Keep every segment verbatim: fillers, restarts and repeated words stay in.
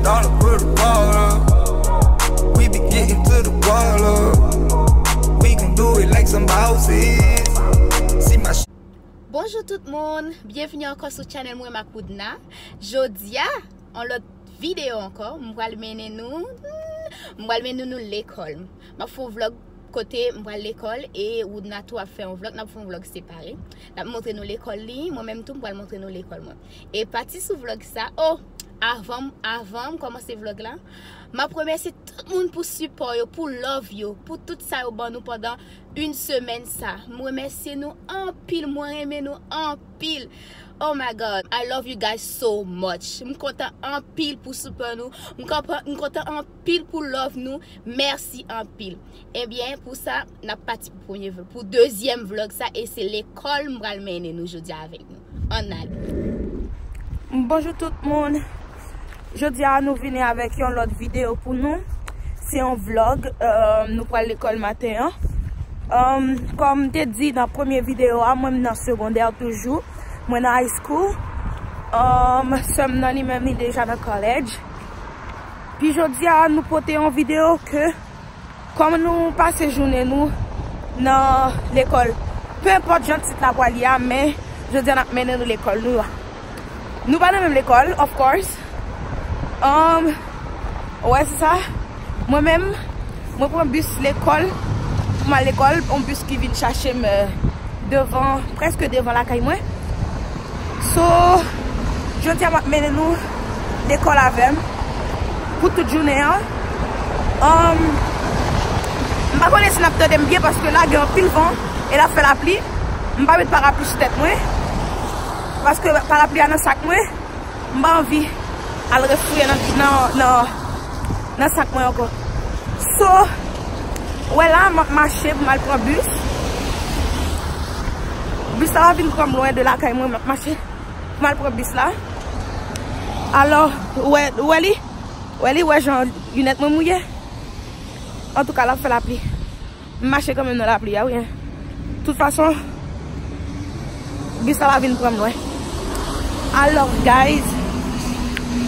Dollar for the water. We be getting to the water. We gon' do it like some bosses. See my Bonjou tout moun, byenvini ankò sou channel mwen Makoudna. Jodi a, yon lòt videyo ankò, m pral mennen nou, m pral mennen nou lekòl. M ap fè yon vlog kote m pral lekòl e Woodna tou ap fè yon vlog, n ap fè yon vlog separe. N ap montre nou lekòl li, mwen menm tou m pral montre nou lekòl mwen. E pati sou vlog sa, oh, avan, avan m kòmanse vlog la, m ap remèsye tout moun pou sipò yo, pou love yo, pou tout sa yo ban nou pandan yon semèn sa. M remèsye nou anpil, mwen renmen nou anpil. Oh my God, I love you guys so much. M kontan anpil pou sipò nou. M kontan, m kontan anpil pou love nou. Mèsi anpil. Ebyen, pou sa, n ap pati pou premye vlog, pou dezyèm vlog sa, e se lekòl m pral mennen nou jodi a avèk nou. Ann ale. Bonjou tout moun. Jodi a, nou vini avèk yon lòt videyo pou nou. Se yon vlog, euh, nou pral lekòl maten an. Euh, kòm m te di nan premye videyo a, mwen m nan segondè toujou. Mwen nan high school. Euh, sè m nan li menm li deja nan college. Pi jodi a, nou pote yon videyo ke kòm nou pase jounen nou nan lekòl, pe enpòt jan tit la pral ye a, men jodi a n ap mennen nou lekòl nou a. Nou pa nan menm lekòl, of course. Um, wè, se sa. Mwen menm, mwen pran bis lekòl pou m al lekòl, yon bis ki vin chache m, euh, devan, prèske devan lakay mwen. So, jodi a m ap mennen nou lekòl avè m pou tout jounen an. Um, m pa konnen si n ap tande m byen paske la gen anpil van e l ap fè lapli. M pa met parapli sou tèt mwen paske parapli a nan sak mwen. M pa anvi al refouye nan, nan, nan, nan sak mwen ankò. So, wè la, m ap mache pou m al pran bis. Bis la va vin pran m lwen de lakay mwen, m ap mache pou m al pran bis la. Alò, ou wè, ou wè li? Ou wè li, ou wè jan linèt mwen mouye? Antouka, l ap fè lapli. M mache kanmenm nan lapli a, wi. Tout fason, bis la va vin pran m lwen. Alò, guys,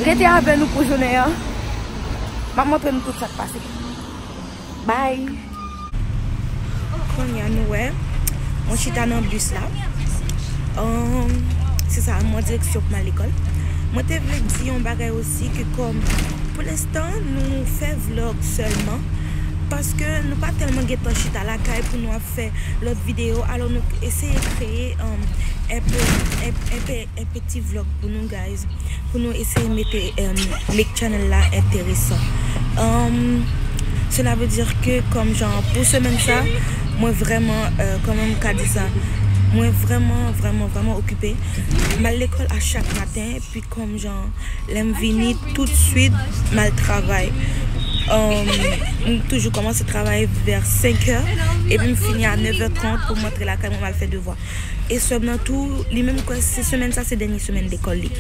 rete avè nou pou jounen an. M ap montre nou tout sa k pase. Bye! Kounye a nou wè, mwen chita nan bis la. Um, se sa, mwen direksyon pou m al lekòl. Mwen te vle di yon bagay osi ke kòm pou lenstan nou fè vlog sèlman paske nou pa tèlman gentan chita lakay pou nou ap fè lòt videyo, alò nou eseye kreye, um, enpe, enpe, enpe ti vlog pou nou, guys, pou nou eseye mete, um, make channel la enteresan. Um, cela veut dire que, kòm jan, pou semèn sa, mwen vrèman, euh, kòman m ka di sa, mwen vrèman, vrèman, vrèman okipe. M al lekòl a chak maten, epi kòm jan, lè m vini, toutswit, m al travay. Um, m toujou kòmanse travay vè senk è, epi m fini a nèf è trant pou m antre lakay mwen, m al fè devwa. E sè m nan tou, li menm kwè se semèn sa se dènye semèn lekòl li.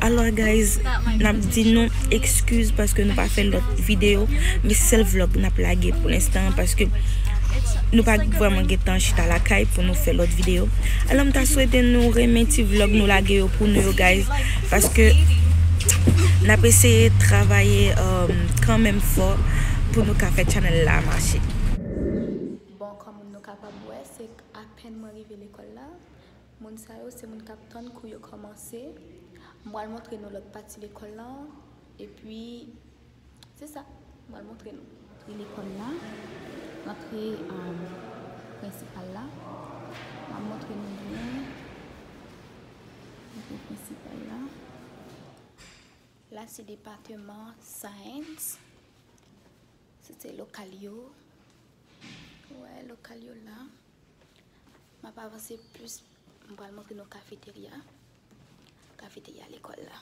Alò, guys, n ap di nou ekskiz paske nou pa fè lòt videyo, men se sèl vlog n ap lage pou lenstan paske nou pa vrèman gen tan chita lakay pou nou fè lòt videyo. Alò, m ta swete nou renmen ti vlog nou lage yo pou nou yo, guys, paske n ap eseye travay, um, kanmenm fò pou nou ka fè channel la mache. Bon, kòm nou kapab wè, se apèn mwen rive lekòl la. Moun sa yo, se moun k ap tann kou yo kòmanse. M pral montre nou lòt pati lekòl la. Epi, se sa. M pral montre nou. Antre lekòl la. Antre, um, prensipal la. M ap montre nou byen. Antre prensipal la. La, se depateman Science. Se, se lokal yo. Wè, lokal yo la. M ap avanse plis, m pral montre nou kafeterya. Kafeterya lekòl la.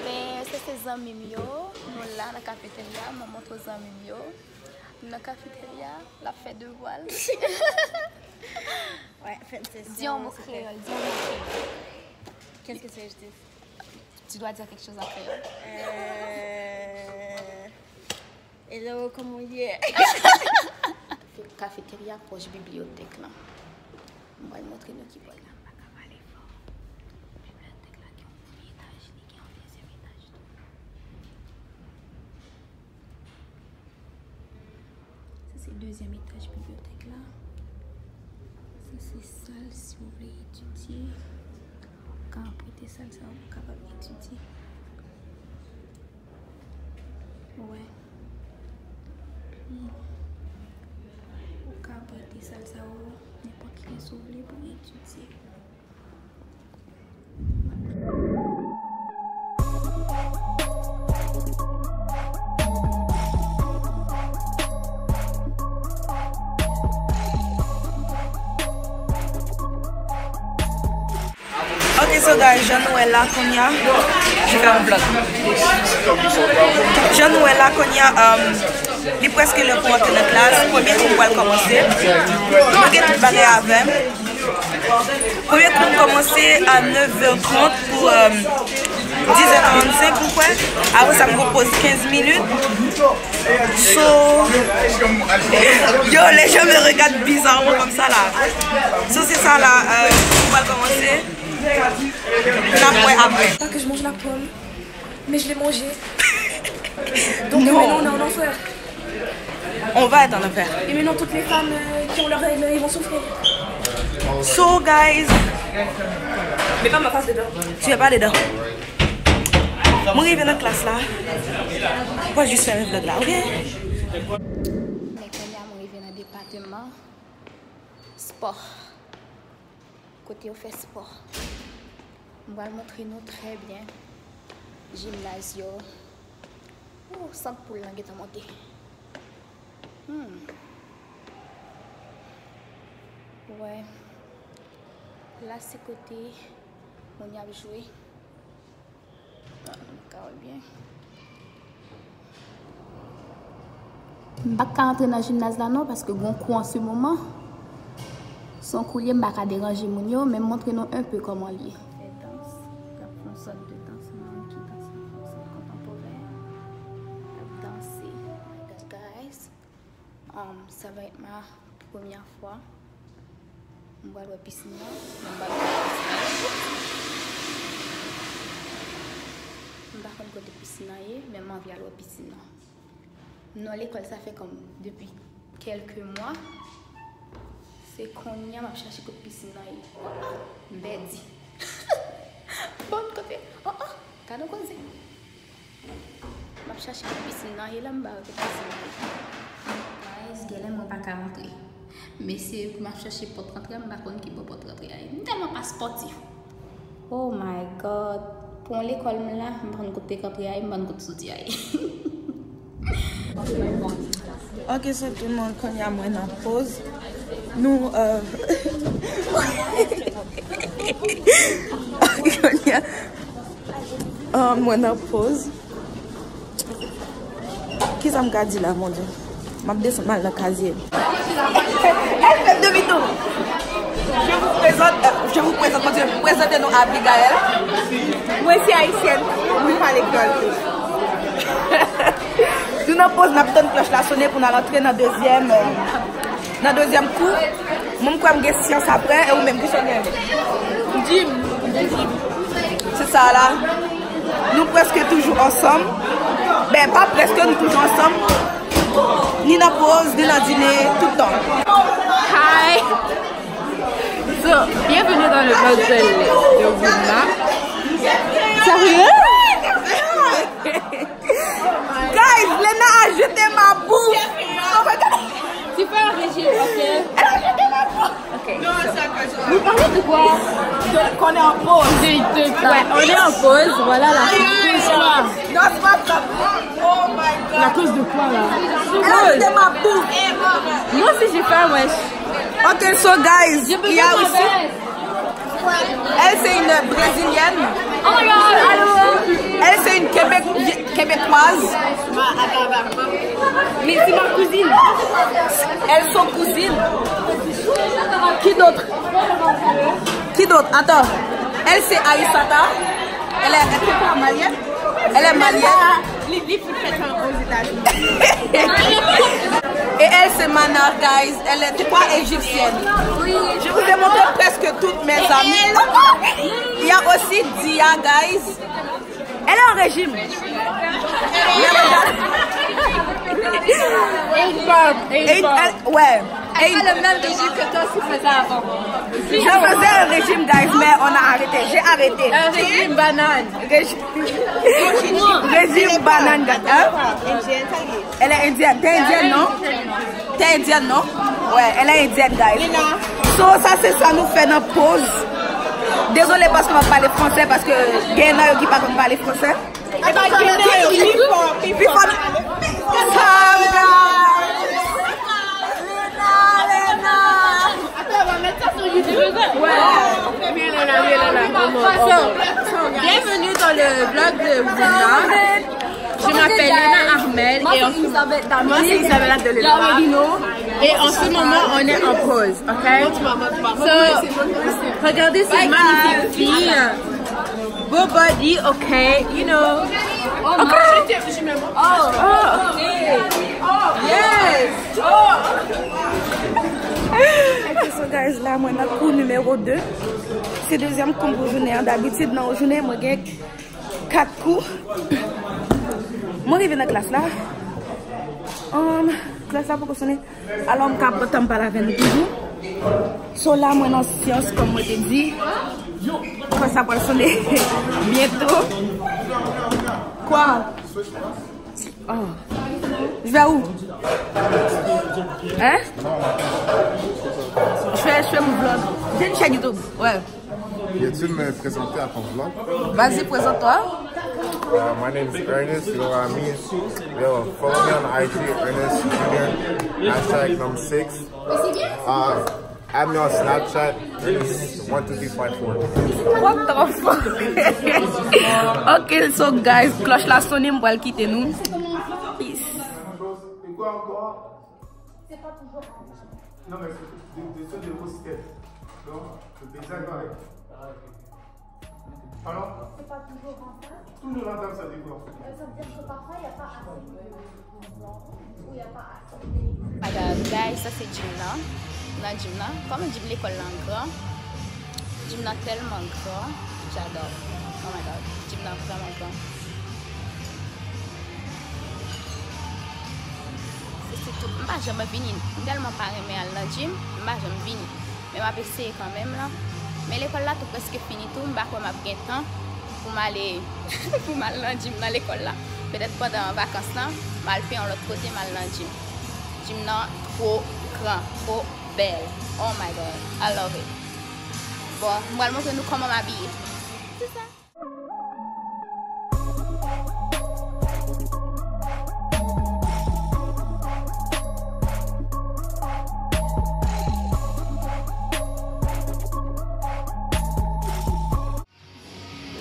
Men se, se zanmi m yo, nou la nan kafeterya, mwen montre w zanmi m yo. Nan kafeterya, l ap fè devwa l. Ouais, fin de session. Di yon mo kreyòl, di yon mo kreyòl. Qu'est-ce que c'est, je dis? Tu dois dire quelque chose en créole. Euh, Hello, kòman w ye? Kafeterya pwòch bibliyotèk lan. M pral montre nou ki bò l la. M pa ka pale fò. Bibliyotèk la gen yon premye etaj, li gen yon dezyèm etaj tou. Sa se dezyèm etaj bibliyotèk la. Sa se sal si w vle etidye. Ou ka prete sal sa pou w kapab etidye. Wè. Hmm. Ou ka prete sal sa yo nenpòt kilè si w vle pou w etidye. Ok, so guys, jan nou wè la kounye a, jan nou wè la kounye a, um, li prèske lè pou antre nan klas. Premye kou m pral kòmanse. Mwen gen tout bagay avè m. Premye kou m kòmanse a nèf è trant pou, um, dis è karannsenk, m kwè. Apre sa, m gon poz kenz minit. So, yo, les gens me regardent bizarrement comme ça là. So, se sa la, euh, nou pral kòmanse. N ap wè apre. Pas que je mange la pomme, mais je l'ai mangée. Donc, non. Maintenant, on est en enfer. On va être en enfer. Et maintenant, toutes les femmes, euh, qui ont leurs règles, ils vont souffrir. So, guys. Mets pas ma face dedans. Tu es pas dedans. Mwen rive nan klas la. Mwen jis fèmen vlog la, ok? Men kounye a mwen rive nan depatman spò. Kote yo fè spò. Mwen pral montre nou trè byen jimnaz yo. Ou, sant poul lan gentan monte. Hmm. Wè. La se kote moun y ap jwe. Ah, nou ka wè byen. M pa ka antre nan jimnaz la non, paske gon kou an se moman. Se yon kou l ye, m pa ka deranje moun yo, men m montre nou enpe kòman l ye. Fè dans, l ap fè yon sòt de dans, m pa konn ki dans, yon sòt kontanporè. L ap danse. Guys, um, ça va être ma première fois. M pral wè pisin nan, men m pa konn kote pisin nan ye. M pa konn kote pisin nan ye, men m anvi al wè pisin nan. M nan lekòl, sa fè kòm depi kèlke mwa. Se kounye a m ap chache kote pisin nan ye. Oh, oh, m pèdi. Bon, kote? Oh, oh, gade yon koze. M ap chache kote pisin nan ye la, m pa wè kote pisin nan ye. Guys, genlè mwen pa ka rantre. Men se m ap chache pòt rantre a, m pa konn ki bò pòt rantre a ye. M tèlman pa spòtif. Oh my God. Pou yon lekòl m la, m pa konn kote rantre a ye, m pa konn kote soti a ye. Ok, so tout moun, kounye a mwen nan poz. Nou, euh, kounye a, euh, mwen nan poz. Kisa m ka di la, mon Dieu? M ap desann m al nan kazye m. Elle fait demi-tour. Je vous présente, euh, je vous présente, mon Dieu, prezante nou Abigaël. Mwen se ayisyèn, mwen pale kreyòl tou. Nou nan poz, n ap tann klòch la sonnen pou n al antre nan dezyèm, euh, nan dezyèm kou. Mwen, m kwè m gen syans apre, e ou menm, kisa w gen? Jim. Se sa la. Nou prèske toujou ansanm. Ben, pa prèske, nou toujou ansanm. Ni nan poz, ni nan dine, tout tan. Hi! So, bienvenue dans le vlog de, de Wina. Sérieux? Guys, Lena a jeté ma bouffe. Oh my God. Tu peux arranger, ok. Elle a jeté ma bouffe. Ok. Vous parlez de quoi? De, qu'on est en pause. De, de, ouais, on est en pause. Voilà la cause. Non, c'est pas ça. Oh my God. La cause de quoi, là? Elle a jeté ma bouffe. Moi aussi, j'ai faim, wesh. Ok, so guys, il y a aussi. Elle, c'est une brésilienne. Oh my God, allô. Elle, c'est une Québec, Québécoise. Mais c'est ma cousine. Elles sont cousines. Qui d'autre? Qui d'autre? Attends. Elle, c'est Aïssata. Elle est, elle fait quoi, malienne? Elle est malienne. Li, li fout fèt an aux États-Unis. Et elle, c'est Mana, guys. Elle est quoi, égyptienne? Je vous ai montré presque toutes mes amies. Il y a aussi Dia, guys. Elle est en régime. Et il parle, et il Et parle. elle, ouais. Et Elle a le même régime que toi, tu faisais avant. Je faisais un régime, guys, mais on a arrêté. J'ai arrêté. Un régime banane. Régime, régime banane, guys. Hein? Elle est indienne. T'es indienne, non? T'es indienne, non? Ouais, elle est indienne, guys. So, sa se sa nou fè nan poz. Désolé paske m ap pale fransè, paske gen nan yo ki pa konn pale fransè. Before, before, Lena, Lena. Bienvenue dans le vlog de Lena. Je m'appelle Lena Armel et en ce moment, moi c'est Isabella de Lena. Et en ce moment, on est en pause, ok? So, regardez cette magnifique fille. Beau body, ok, you know. Oh, ok. Yes. Oh. Ok, so guys, la mwen nan kou nimewo de. Se dezyèm kou m pou jounen an. Dabitid nan yon jounen mwen gen kat kou. Mwen rive nan klas la. Um, klas la poko sonnen. Alò m ka pran tan m pale avè nou toujou. So la mwen nan syans kòm mwen te di. Klas la pral sonnen byento. Kwa? Oh. Je vais où? Hein? Je fais, je fais mon vlog. J'ai une chaîne YouTube. Ouais. Peux-tu me présenter à ton vlog? Vas-y, présente-toi. Uh, my name is Ernest. You know what I mean? Yo, follow me on I G, Ernest Junior, hashtag number six. Uh, add me on Snapchat, Ernest one two three five four. What the fuck? Ok, so guys, klòch la sonnen, m pral kite nou. Peace. C'est pas toujours en vain. Non, mais c'est des, des, c'est des grosses têtes. Donc, le paysage va avec. Alors, C'est pas toujours en vain. Toujours en vain, ça veut dire quoi? Ça veut dire que parfois, il n'y a pas assez de, ou il n'y a pas assez de. Guys, sa se gym nan. Nan gym nan. Kòman gym lekòl lan gran? Gym nan tèlman gran. J'adore. Oh my god. Gym nan vrèman gran. Se sitou, m pa janm vini. M tèlman pa renmen al nan gym, m pa janm vini. Men m ap eseye kanmenm la. Men lekòl la tou prèske fini tou, m pa kwè m ap gen tan pou m ale, pou m al nan gym nan lekòl la. Petèt pandan vakans lan, m al fè yon lòt kote, m al nan gym. Gym nan two gran, two bèl. Oh my god, I love it. Bon, m pral montre nou kòman m abiye. Se sa.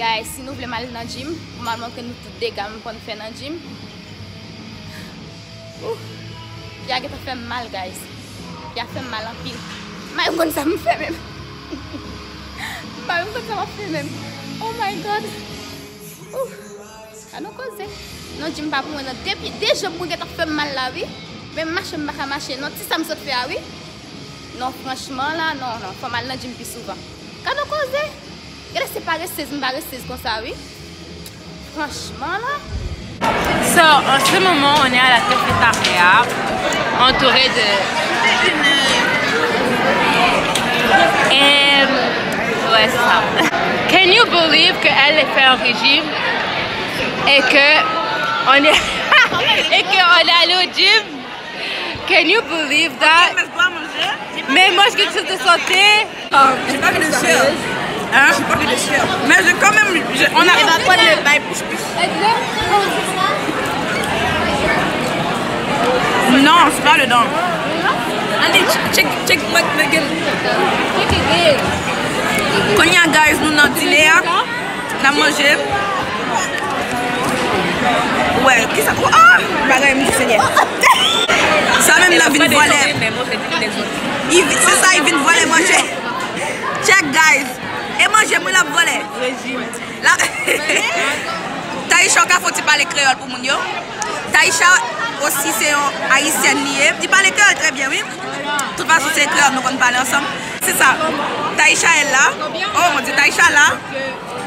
Guys, si nou vle m al nan gym, pou m al montre nou tout dega m konn fè nan gym. Ouh, pye a gentan fè m mal, guys. Pye a fè m mal anpil. M pa menm konn sa m fè menm. M pa menm konn sa m ap fè menm. Oh my god. Ouh. Gad yon koze. Non, gym pa pou mwen non. De pye, de janm mwen gentan fè m mal la, wi. Menm mache m pa ka mache non. Ti sa m sot fè a, wi. Non, franchman la, non, non. Fò m al nan gym pi souvan. Gad yon koze. Gade se paressez, m paressez konsa, wi. Franchman la. So, en ce moment, on est à la cafétéria, entouré de. Et, ouais, c'est ça. Can you believe qu'elle fait un régime et que on est et que on est allé au gym? Can you believe that? Mais moi, je quelque chose de santé. J'ai pas vu de chair. Hein? J'ai pas vu de chair. Mais j'ai quand même. On a... Elle va prendre le bail push push. Non, c'est pas dedans. Allez, check, check, check back again. Kounye a, guys, nou nan dine a. N ap manje. Wè, kisa? Oh, bagay m di, Senyè. Sa menm nan vin vòlè. I vi-, se sa, i vin vòlè manje. Check, guys. E manje m, wi, l ap vòlè. La, Taïcha, w ka fè yon ti pale kreyòl pou moun yo. Taïcha osi se yon ayisyèn li ye. Li pale kreyòl trè byen, wi. Tout fason, se kreyòl nou konn pale ansanm. Se sa. Taïcha, elle la. Oh, mon Dieu, Taïcha la.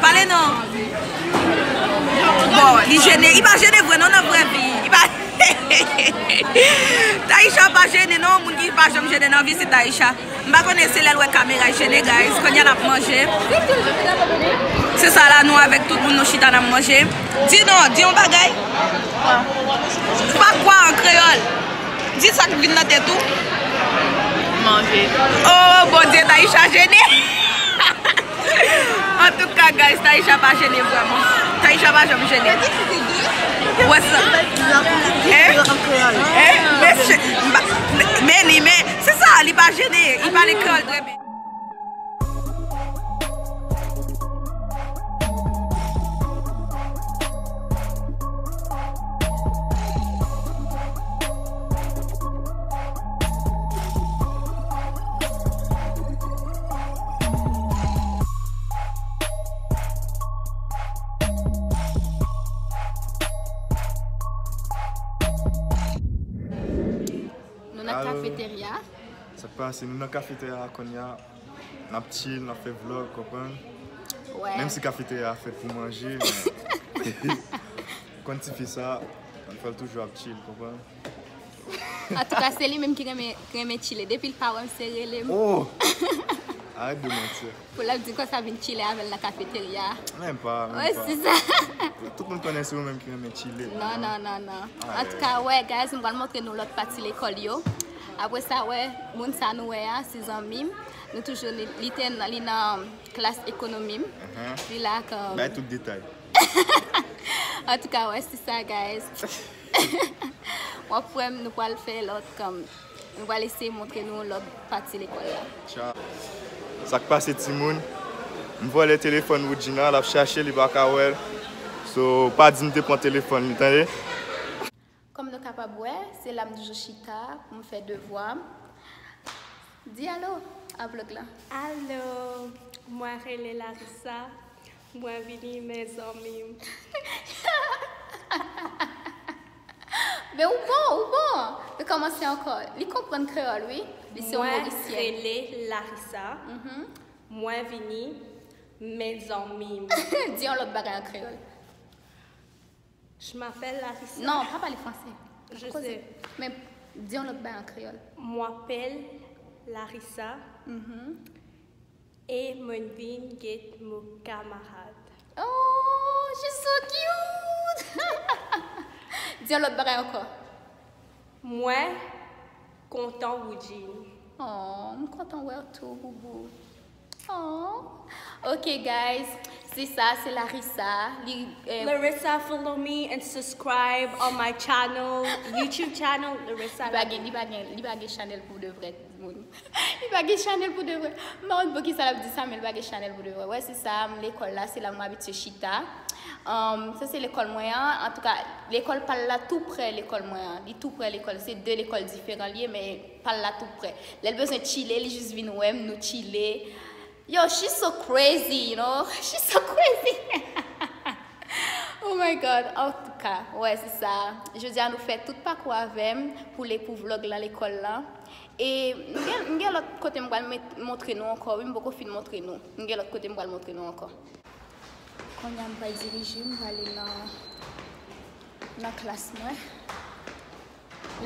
Pale non. Bon, li jene. Li pa jene vre non, nan vrè vi. Li pa Taïcha pa jene non. Moun ki pa janm jene nan vi, se Taïcha. M pa konnen se lè l wè kamera jene, guys. Kounye a n ap manje. Se sa la, nou avèk tout moun, nou chita, n ap manje. Di non, di yon bagay. Ou pa kwa an kreyòl. Di sa k vin nan tèt ou. Manje. Oh, Bondye, Taïcha jene. Antouka, guys, Taïcha pa jene vrèman. Taïcha pa janm jene. Wè sa. Hein? Hein? Men, men, men, se sa, li pa jene. Li pale kreyòl trè byen. Nou nan kafeterya. Sa k pase? Nou nan kafeterya kounye a. N ap chill, n ap fè vlog, konprann? Wè. Menm si kafeterya a fèt pou manje, men konn tifi sa, ann fè l toujou ap chill, konprann? Antouka, se li menm ki renmen, ki renmen chile. Depi l pa wè m, se rele m. Oh! Arrête de mentir. Pou l ap di konsa vin chile avè l nan kafeterya. Menm pa, menm pa. Wè, se sa. Tout moun konnen se ou menm ki renmen chile. Non, non, non, non. Antouka, wè, guys, m pral montre nou lòt pati lekòl yo. Apre sa, wè, moun sa nou wè a, se zanmi m. Nou toujou, li, li te nan, li nan klas ekonomi m. Li la kòm. Bay tout detay. Antouka, wè, se sa, guys. W ap wè m, nou pral fè lòt kòm. Nou pral eseye montre nou lòt pati lekòl la. Tcha. Sa k pase, timoun? M vòlè telefòn Woodjina, l ap chache, li pa ka wè l. So, pa di m te pran telefòn li, tande? Kòm nou kapab wè, se la m toujou chita pou m fè devwa m. Di alo a vlog la. Alo, mwen rele Larissa. Mwen vini, mezanmi. Men ou bon, ou bon. Rekòmanse ankò. Li konprann kreyòl, wi. Li se yon Mwen Morisyen. Rele Larissa. Mhm. Mwen vini, mezanmi. Di yon lòt bagay an kreyòl. Je m'appelle Larissa. Non, pa pale franse. Je sais. Men di yon lòt bagay an kreyòl. Mwen apèl Larissa. Mhm. E mwen vin get mon kamarad. Oh, she's so cute! Di yon lòt bagay ankò. Mwen kontan Woodjine. Oh, m kontan wè w tou, boubou. Oh. Ok, guys. Se sa, se Larissa. Li, eh, Larissa, follow me and subscribe on my channel, YouTube channel, Larissa. Li pa gen, li pa gen, li pa gen chanèl pou de vrè, moun. Li pa gen chanèl pou de vrè. M pa konn poukisa l ap di sa, men li pa gen chanèl pou de vrè. Wè, se sa, m lekòl la, se la m abitye chita. Um, sa se lekòl mwen an. Antouka, lekòl pa l la tou prè lekòl mwen an. Li tou prè lekòl. Se de lekòl diferan li ye, men pa l la tou prè. Lè l bezwen chile, li jis vin wè m, nou chile. Yo, she's so crazy, you know? She's so crazy! Oh my God! Antouka, wè, se sa. Jodi a, nou fè tout pakou avè m pou le, pou vlog lan lekòl lan. E m gen, m gen lòt kote m pral met, montre nou ankò, wi, m poko fin montre nou. M gen lòt kote m pral montre nou ankò. Kounye a, m pral dirije, m prale nan, nan klas mwen.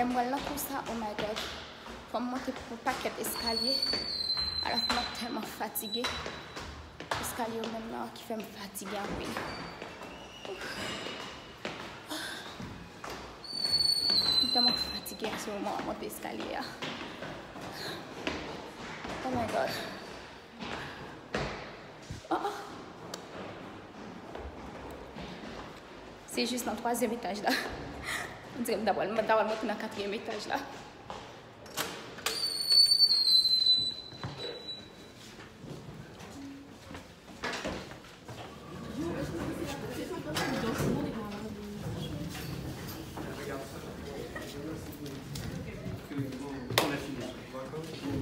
Lè m pral nan kou sa, oh my God, fò m monte yon pakèt eskalye. Alafen, m ap tèlman fatige. Eskalye yo menm nan ki fè m fatige anpil. M tèlman fatige an se moman w ap monte eskalye a. Oh my God. Oh, oh. Se jis nan twazyèm etaj la. M di m ta pral, m ta pral monte nan katriyèm etaj la.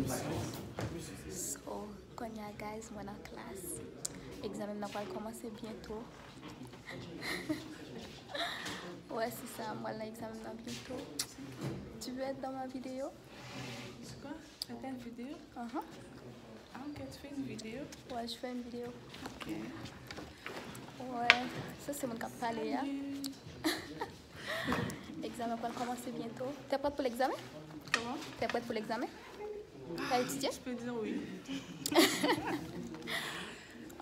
So, kounye a, guys, mwen nan klas. Egzamen m nan pral kòmanse byento. Wè, se sa, mwen nan egzamen m nan byento. Tu veux être dans ma vidéo? C'est quoi? T'as une vidéo? Uh-huh. Ah, ok, tu fais une vidéo? Ouais, je fais une vidéo. Ok. Ouais, sa se moun k ap pale a. Egzamen pral kòmanse byento. T'es prête pour l'examen? Comment? T'es prête pour l'examen? T'as étudié? Je peux dire oui.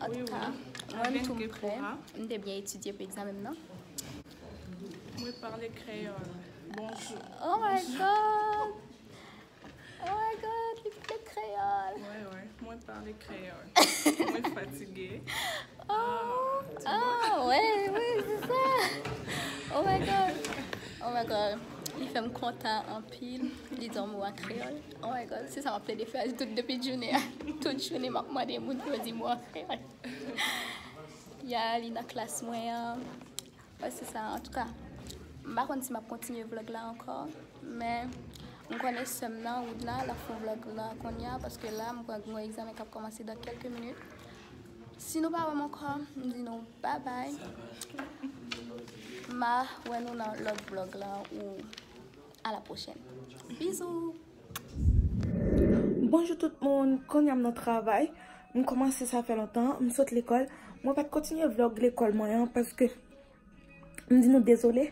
En tout cas, Oui, oui. mwen m Bien tou que prè. Cora. M te byen etidye pou egzamen m nan. Moi, parler créole. Bonjour. Oh my God! Oh my God, li pale kreyòl! Ouais, ouais. Moi, parler créole. Moi, fatiguée. Oh, ah, ouais, ouais, c'est ça. Oh my God. Oh my God. Li fè m kontan anpil. Li di yon mo an kreyòl. Oh my God. Se sa m ap plede fè tout depi jounen an. Tout jounen m ap mande moun pou yo di mo an kreyòl. Ya, li nan klas mwen an. Wè, se sa. Antouka, m pa konn si m ap kontinye vlog la ankò, men m konnen sè m nan, Woodna, l ap fè vlog la kounye a, paske la, m pral gen yon egzamen k ap kòmanse dans quelques minutes. Si nou pa wè m ankò, m di nou bye bye. M a wè nou nan lòt vlog la ou à la prochaine. Bisous! Bonjou tout moun, kounye a m nan travay. M kòmanse sa fè lontan, m sot lekòl. Mwen pa t kontinye vlog lekòl mwen an paske m di nou dezole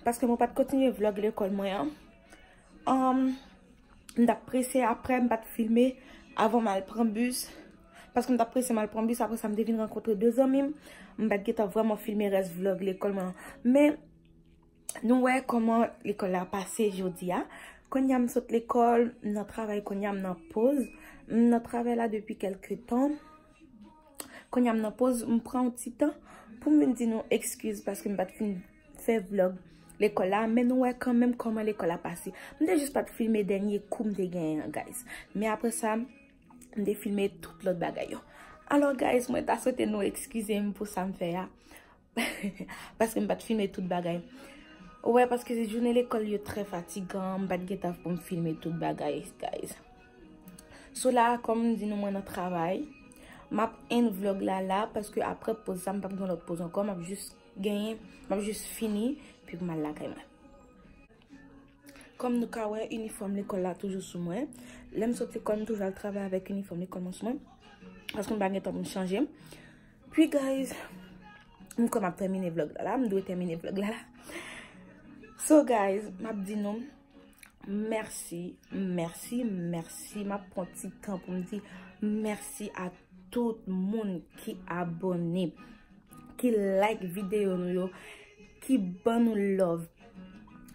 paske mwen pa t kontinye vlog lekòl mwen an. Um, m t ap prese apre, m pa t filme avan m al pran bis. Paske m t ap prese m al pran bis, apre sa m te vin rankontre de zanmi m. M pa t gentan vrèman filme rès vlog lekòl mwen an. Men nou wè kòman lekòl la pase jodi a. Kounye a m sot lekòl, m nan travay kounye a, m nan poz. M nan travay la depi kèlke tan. Kounye a m nan poz, m pran yon ti tan pou m vin di nou ekskiz paske m pa t fin fè vlog lekòl la, men nou wè kanmenm kòman lekòl la pase. M te jis pa t filme dènye kou m te genyen an, guys. Men apre sa, m te filme tout lòt bagay yo. Alò, guys, mwen ta swete nou ekskize m pou sa m fè a. Paske m pa t filme tout bagay. Ou wè, paske jounen lekòl yo trè fatigan, m pa t gentan pou m filme tout bagay, guys. So la, kòm m di nou, mwen nan travay. M ap end vlog la la, paske apre poz sa, m p ap gen lòt poz ankò. M ap jis genyen, m ap jis fini, pi pou m al lakay mwen. Kòm nou ka wè, inifòm lekòl la toujou sou mwen. Lè m sot lekòl, m toujou al travay avèk inifòm lekòl mwen sou mwen. Paske m pa gen tan pou m chanje. Pi, guys, m kwè m ap tèmine vlog la la. M dwe tèmine vlog la la. So, guys, m ap di nou mèsi, mèsi, mèsi. M ap pran ti tan pou m di mèsi a tout moun ki abòne, ki like videyo nou yo, ki ban nou love.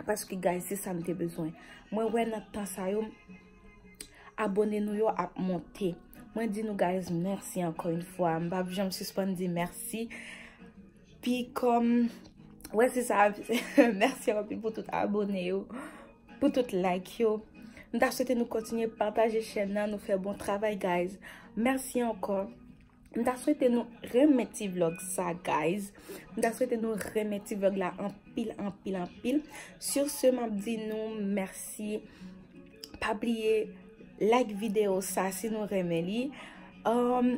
Paske, guys, se sa m te bezwen. Mwen wè nan tan sa yo, abòne nou yo ap monte. Mwen di nou, guys, mèsi ankò yon fwa. M p ap janm sispann di mèsi. Pi kòm, wè, se sa, mèsi anpil pou tout abòne yo, pou tout like yo. M ta swete nou kontinye pataje chèn nan, nou fè bon travay, guys. Mèsi ankò. M ta swete nou renmen ti vlog sa, guys. M ta swete nou renmen ti vlog la anpil, anpil, anpil. Sur ce, m ap di nou mèsi. Pa bliye like videyo sa si nou renmen li. Um,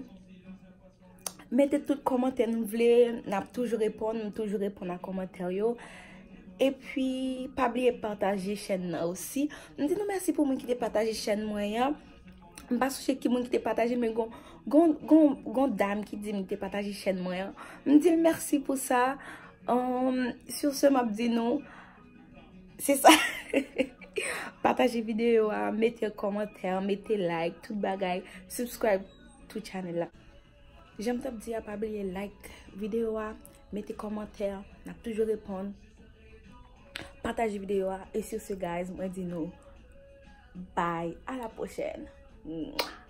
mete tout kòmantè nou vle, n ap toujou reponn, m toujou reponn a kòmantè yo. Epi, pa bliye pataje chèn nan osi. M di nou mèsi pou moun ki te pataje chèn mwen an. M pa sonje ki moun ki te pataje, men gon, gon, gon, gon dam ki di m li te pataje chèn mwen an. M di l mèsi pou sa. Um, sur ce, m ap di nou, se sa. Pataje videyo a, mete kòmantè, mete like, tout bagay. Subscribe to channel la. Jan m t ap di a, pa bliye like videyo a, mete kòmantè, n ap toujou reponn. Pataje videyo a, e sur ce, guys, mwen di nou bye, à la prochaine. Mwah.